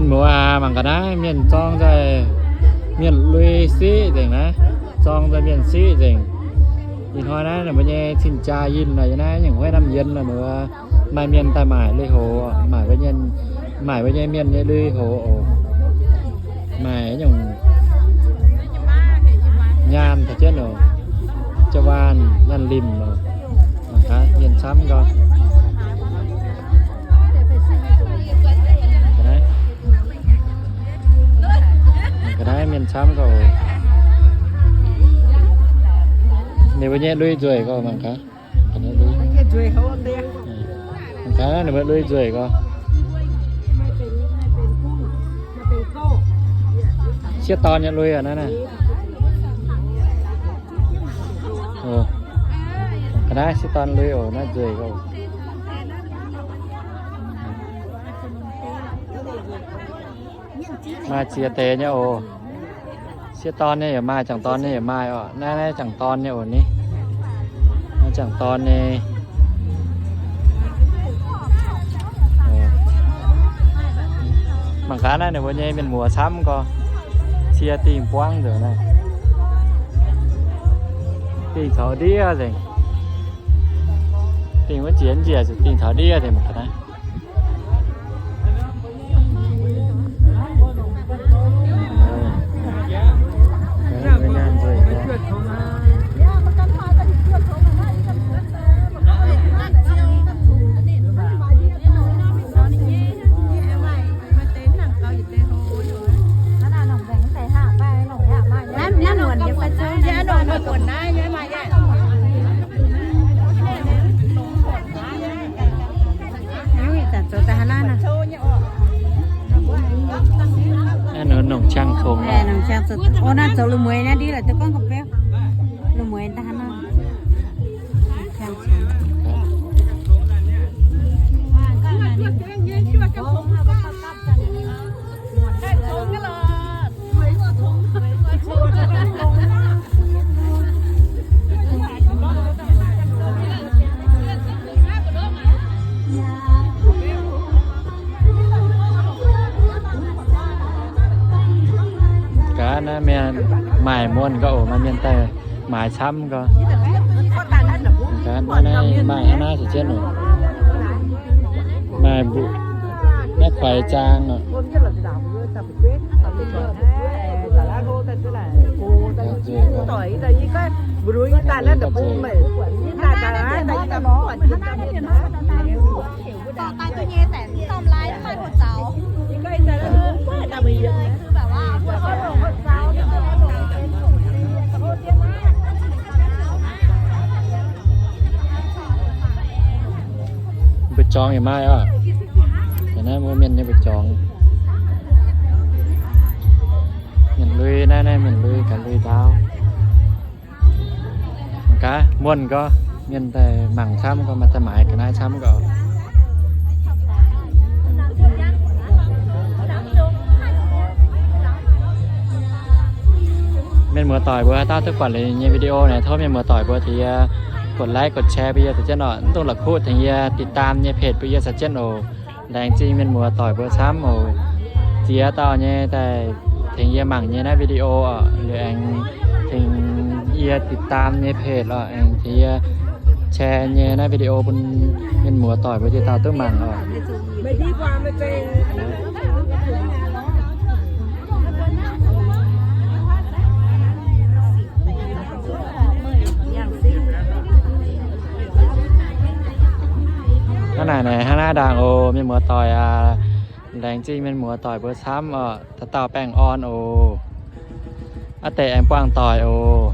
Mbuo mangc gaax naaiv mienh zorng nzoih mienh lui siqv nzengc naaiv, zorng nzoih mienh siqv nzengc. Ih hnoi naaiv ninh mbuo nyei cing-jaa yinh naaic, yie naaiv nyungc huaiv lamh yien naaic, mbuo maaih mienh daaih maaic lui-houx, maaic mbuo nyei, maaic mbuo nyei mienh nyei lui-houx oc. Maaic nyungc nyaanh taux jienv oc, jaa-waanh nyaanh limc oc. Mangc gaax mienh camv gorx. Ga'naaiv mienh camv gorx. Ninh mbuo nyei lui nzueic gorx, mangc gaax. Mangc gaax ninh mbuo lui nzueic gorx. Sieqv dorn nyei lui aqv naaiv. Ga'naaiv sieqv dorn lui oc, naaiv nzueic gorx. Maaih ziex deix nyei oc. Sieqv dorn nyei yaac maaih, jangc dorn nyei yaac maaih oc. Naaiv, naaiv jangc dorn nyei oc ni. Naaiv jangc dorn nyei. Mangc gaax naaiv ninh mbuo nyei mienh muoz camv gorx. Cie dingh buangv nzengc naaiv. Dingh caux ndiev nzengc. Dingh wuov jiex njiec zuqc dingh caux ndiev nzengc mangc gaax naaiv. Nongc ciang congx, nongc ciang congx. Ov, naaiv zoux lungh mueiz naaiv ndiev la'duqv gorngv ga'biauv. Lungh mueiz daaih hnangv naaiv. Gaax naaiv mienh maaih muonh gauh oc, maaih mienh daaih maaiz camv gauh. Gaax naaiv maaih hnangv naaiv caux jienv oc. Maaih mbu'naaiv kuaix zaang oc. Mbu'zorng yaac maaih oc. Naaiv mbuo mienh nyei mbu'zorng. Mienh lui naaiv, naaiv mienh lui gaax lui ndaauv. Gaax muonh gorx, mienh daaih mangc camv gorx, maaih daaih maaiz ga'naaiv camv gorx. Mienh muoz-doic mbuo haaix dauh duqv buatc liuz nyei video naaic, tov mienh muoz-doic mbuo tengx yie กดไลค์ กดแชร์ bun yie deix jienv oc. Mv dungx la'kuqv tengx yie ติดตาม nyei page bun yie caux jienv oc. Laengz zingh mienh muoz-doic mbuo camv oc. Ziex dauh nyei daaih tengx yie mangc nyei naaiv video oc. Liuz aengx tengx yie ติดตาม nyei page oc, aengx tengx yie share nyei naaiv video bun mienh muoz-doic mbuo ziex dauh duqv mangc oc. Hnangv naaic, hnangv naaiv ndaangc oc, mienh muoz-doic aac. Laengz zingh mienh muoz-doic mbuo camv oc. Dauh dauh baengh orn oc. Aav deix aengx buangh doic oc.